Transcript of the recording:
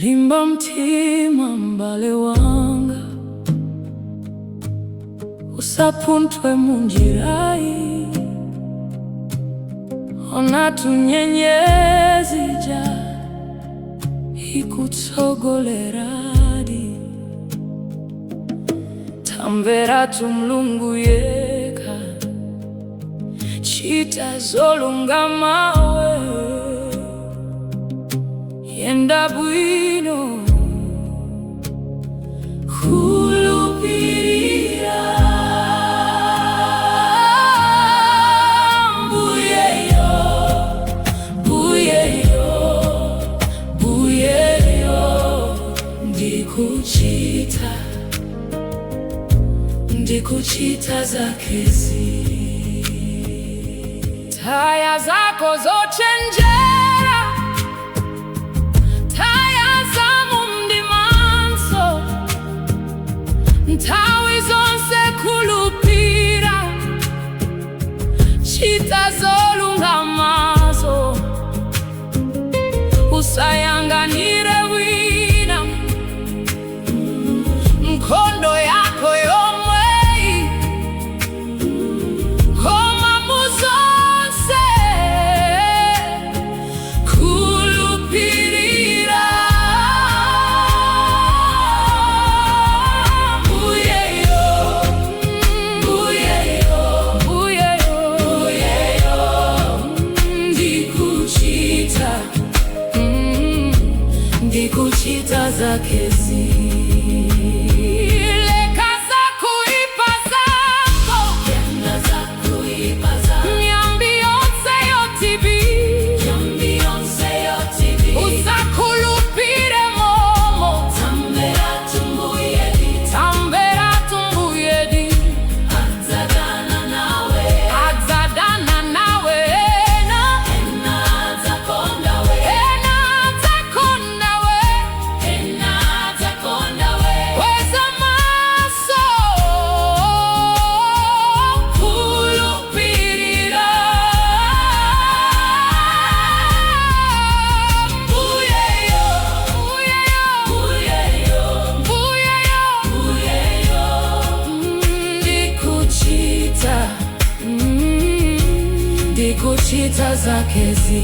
Limba mtima, mbale wanga, usapunthwe munjirayi. Onatu nyenyezi ija ikutsogoleradi. Tamveratu Mulungu yekha, chita zolungama we, yenda bwino, khulupirira Mbuyeyo, Mbuyeyo, Mbuyeyo, ndikuchita, ndikuchita zakezi. Taya zako zochenjera, taya za mumdimanso, nthawi zonse khulupira, chita zolungamazo, usayang'anire wina, nkhondo yako yomweyi, koma muzonse khulupirira Mbuyeyo, Mbuyeyo, Mbuyeyo, Mbuyeyo, ndikuchita, ndikuchita zakezi. Leka zakuipa zako, miyambi yonse yotibi, usakhulupire momo, tamveratu Mbuyedi, adzadana nawe ena, ena adzakonda we, kweza maso, khulupirira Mbuyeyo, Mbuyeyo, Mbuyeyo, ndikuchita, ndikuchita zakezi.